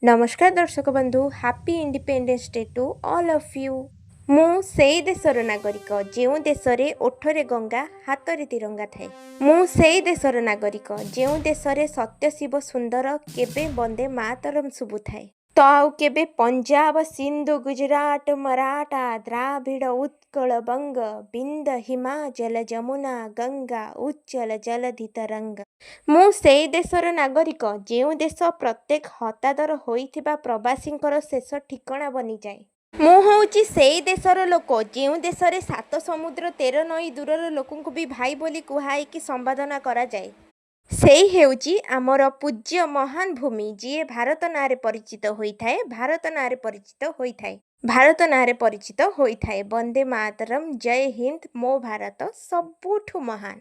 ନମସ୍କାର ଦର୍ଶକ ବନ୍ଧୁ, Happy Independence Day to all of you। ମୁଁ ସେଇ ଦେଶର ନାଗରିକ, ଯେଉଁ ଦେଶରେ ଓଠରେ ଗଙ୍ଗା, ହାତରେ ତିରଙ୍ଗା ଥାଏ। ମୁଁ ସେଇ ଦେଶର ନାଗରିକ, ଯେଉଁ ଦେଶରେ ସତ୍ୟ ଶିବ ସୁନ୍ଦର, କେବେ ବନ୍ଦେ ମାତରମ୍ ଶୁଭୁଥାଏ ତ ଆଉ କେବେ ପଞ୍ଜାବ, ସିନ୍ଧୁ, ଗୁଜରାଟ, ମରାଠା, ଦ୍ରାବିଡ଼, ଉତ୍କଳ, ବଙ୍ଗ, ବିନ୍ଧ୍ୟ, ହିମାଚଳ, ଯମୁନା, ଗଙ୍ଗା, ଉଚ୍ଚଳ ଜଲଧି ତରଙ୍ଗ। ମୁଁ ସେଇ ଦେଶର ନାଗରିକ, ଯେଉଁ ଦେଶ ପ୍ରତ୍ୟେକ ହତାଦର ହୋଇଥିବା ପ୍ରବାସୀଙ୍କର ଶେଷ ଠିକଣା ବନିଯାଏ। ମୁଁ ହେଉଛି ସେଇ ଦେଶର ଲୋକ, ଯେଉଁ ଦେଶରେ ସାତ ସମୁଦ୍ର ତେର ନଈ ଦୂରର ଲୋକଙ୍କୁ ବି ଭାଇ ବୋଲି କୁହାହେଇକି ସମ୍ବୋଧନ କରାଯାଏ। ସେଇ ହେଉଛି ଆମର ପୂଜ୍ୟ ମହାନ ଭୂମି, ଯିଏ ଭାରତ ନାଁରେ ପରିଚିତ ହୋଇଥାଏ, ଭାରତ ନାଁରେ ପରିଚିତ ହୋଇଥାଏ, ଭାରତ ନାଁରେ ପରିଚିତ ହୋଇଥାଏ। ବନ୍ଦେ ମାତରମ୍, ଜୟ ହିନ୍ଦ। ମୋ ଭାରତ ସବୁଠୁ ମହାନ।